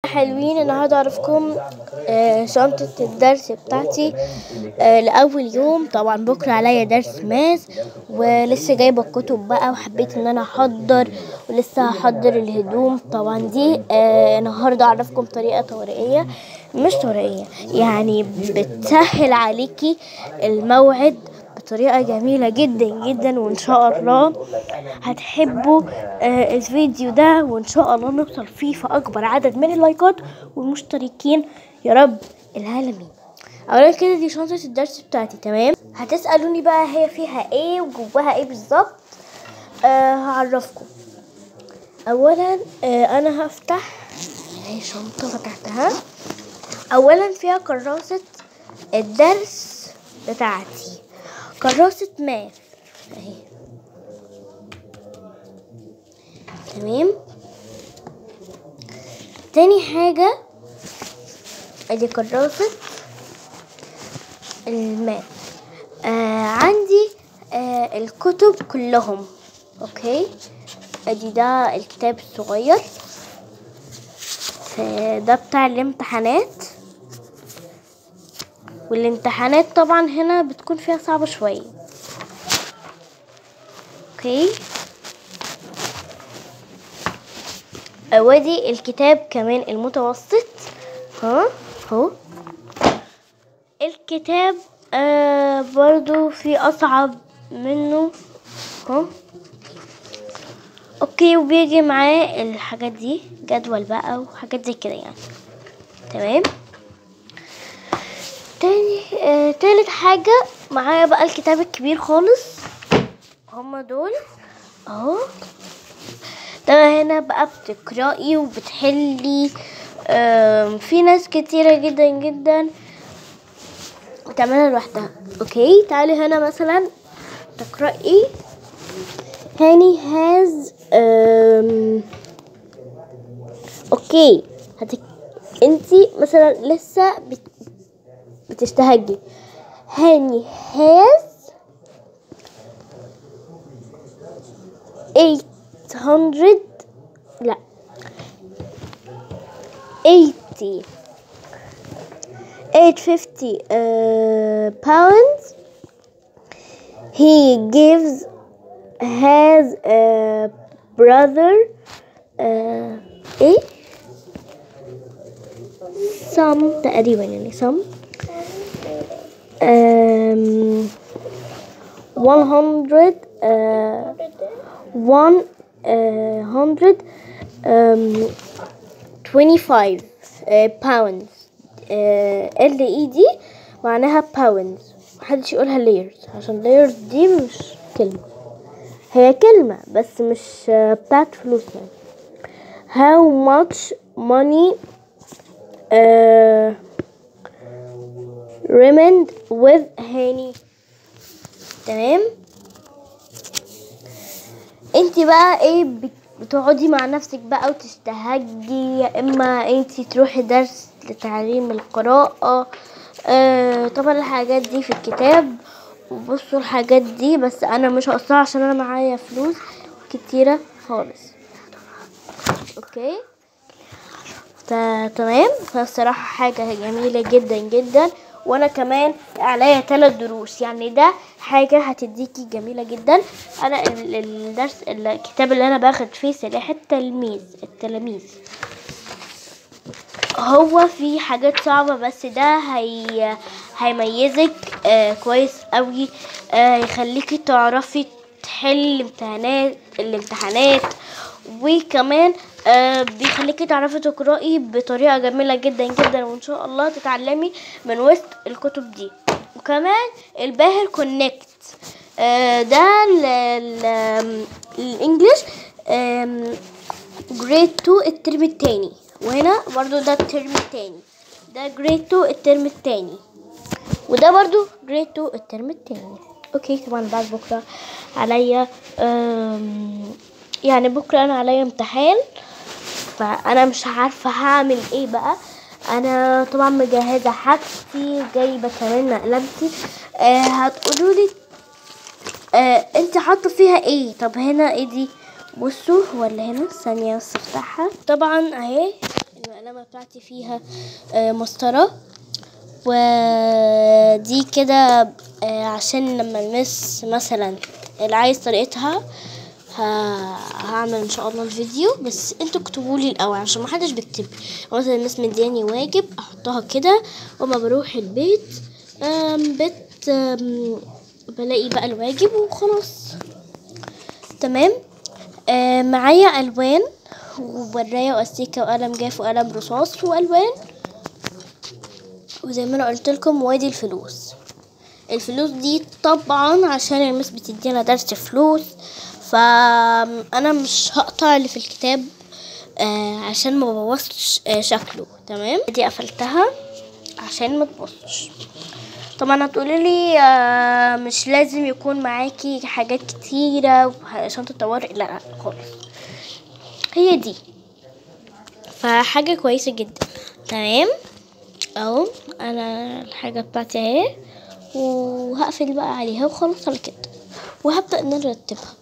حلوين. النهارده اعرفكم شنطة الدرس بتاعتي لأول يوم. طبعا بكرة عليا درس math، ولسه جايبة الكتب بقى، وحبيت ان انا احضر، ولسه هحضر الهدوم. طبعا دي النهارده اعرفكم طريقة طوارئية، مش طريقة يعني، بتسهل عليكي الموعد بطريقة جميلة جدا جدا، وان شاء الله هتحبوا الفيديو ده، وان شاء الله نوصل فيه في اكبر عدد من اللايكات والمشتركين يا رب العالمين. اولا كده دي شنطة الدرس بتاعتي، تمام. هتسألوني بقى هي فيها ايه وجواها ايه بالظبط، هعرفكم. اولا انا هفتح اهي شنطة، فتحتها. اولا فيها كراسة الدرس بتاعتي، كراسة ماث اهي، تمام. تاني حاجة ادي كراسة ال math. عندي الكتب كلهم، okay. ادي ده الكتاب الصغير، ده بتاع الامتحانات، والامتحانات طبعا هنا بتكون فيها صعبة شوية، okay. وادي الكتاب كمان المتوسط، ها هو الكتاب برضو في اصعب منه، ها okay. وبيجي معاه الحاجات دي، جدول بقى وحاجات زي كده يعني، تمام. تاني تالت حاجة معايا بقى الكتاب الكبير خالص، هما دول اهو. ده هنا بقى بتقرأي وبتحلي. في ناس كتيرة جدا جدا بتعملها لوحدها، okay. تعالي هنا مثلا تقرأي هاني has okay. انتي مثلا لسه بتشتهجي، هاني has 800 لا 850 pounds. He gives has a brother ايه some تقريبا يعني some 100 125 pounds. ال اي دي معناها pounds، محدش يقولها layers عشان layers دي مش كلمة، هي كلمة بس مش بتاعت فلوس يعني. How much money remained with هاني، تمام. انتي بقى ايه بتقعدي مع نفسك بقى وتشتهجي، يا اما انتي تروحي درس لتعليم القراءة. طبعا الحاجات دي في الكتاب، وبصوا الحاجات دي بس انا مش هقصها عشان انا معايا فلوس كتيرة خالص، okay تمام. فالصراحة حاجة جميلة جدا جدا، وانا كمان عليا 3 دروس يعني، ده حاجة هتديكي جميلة جدا. انا الدرس الكتاب اللي انا باخد فيه سلاح التلاميذ، هو في حاجات صعبة بس ده هيميزك كويس قوي، يخليكي تعرفي تحل الامتحانات، وكمان بيخليكي تعرفي تقرأي بطريقة جميلة جدا جدا، وان شاء الله تتعلمي من وسط الكتب دي. وكمان الباهر Connect، ده ال English grade 2 الترم التاني، وهنا برضو ده الترم التاني، ده grade 2 الترم التاني، وده برضو grade 2 الترم التاني، okay. طبعا بعد بكرة عليا يعني بكرة انا عليا امتحان، فانا مش عارفة هعمل ايه بقى. انا طبعا مجهزة حاجتي، جايبة كمان مقلمتي. هتقولولي انت حاطة فيها ايه؟ طب هنا ايه دي؟ بصوا ولا هنا، ثانية بس افتحها. طبعا اهي المقلمة المقلمة بتاعتي فيها مسطرة، ودي كده عشان لما المس مثلا اللي عايز طريقتها هعمل ان شاء الله الفيديو، بس انتوا اكتبوا لي الاول عشان ما حدش بيكتب. مثلا المس مدياني واجب احطها كده، وما بروح البيت بلاقي بقى الواجب وخلاص. تمام. معايا الوان وبرايه واستيكه وقلم جاف وقلم رصاص والوان، وزي ما انا قلت لكم وادي الفلوس. الفلوس دي طبعا عشان المس بتدينا درس فلوس، فانا مش هقطع اللي في الكتاب عشان ما بوظش شكله. تمام. دي قفلتها عشان ما تبصش. طبعا هتقولي لي مش لازم يكون معاكي حاجات كتيرة وشنطه طوارئ، لا خالص، هي دي فحاجه كويسة جدا. تمام. اهو انا الحاجة بتاعتي اهي، وهقفل بقى عليها وخلاص على كده، وهبدا ان انا ارتبها.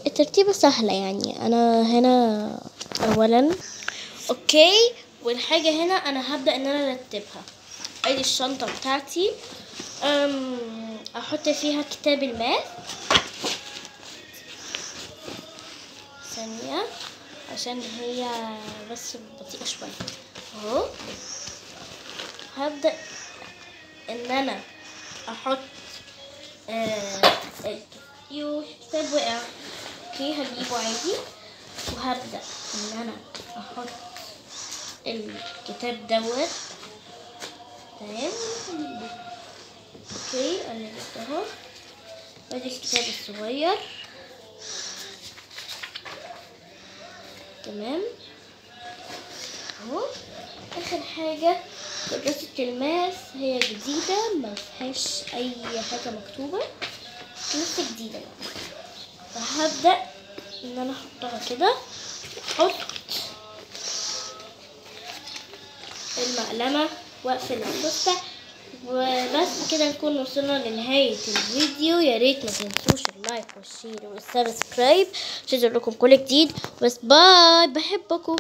الترتيبه سهلة يعني. انا هنا اولا okay، والحاجة هنا انا هبدا ان انا ارتبها. ادي الشنطة بتاعتي، احط فيها كتاب ال math ثانية عشان هي بس بطيئه شوية اهو. هبدا ان انا احط الكتاب وقع، okay هجيبه عادي. وهبدا ان انا احط الكتاب دوت. تمام. okay انا جبت اهو، ادي الكتاب الصغير. تمام اهو. اخر حاجة كراسة ال math، هي جديدة ما فيهاش اي حاجة مكتوبة، لسه جديدة يعني. فهبدا ان انا احطها كده، احط المقلمه واقفل السوسته، وبس كده نكون وصلنا لنهاية الفيديو. يا ريت ما تنسوش ال like وال share وال subscribe عشان يوصلكم كل جديد. بس bye، بحبكم.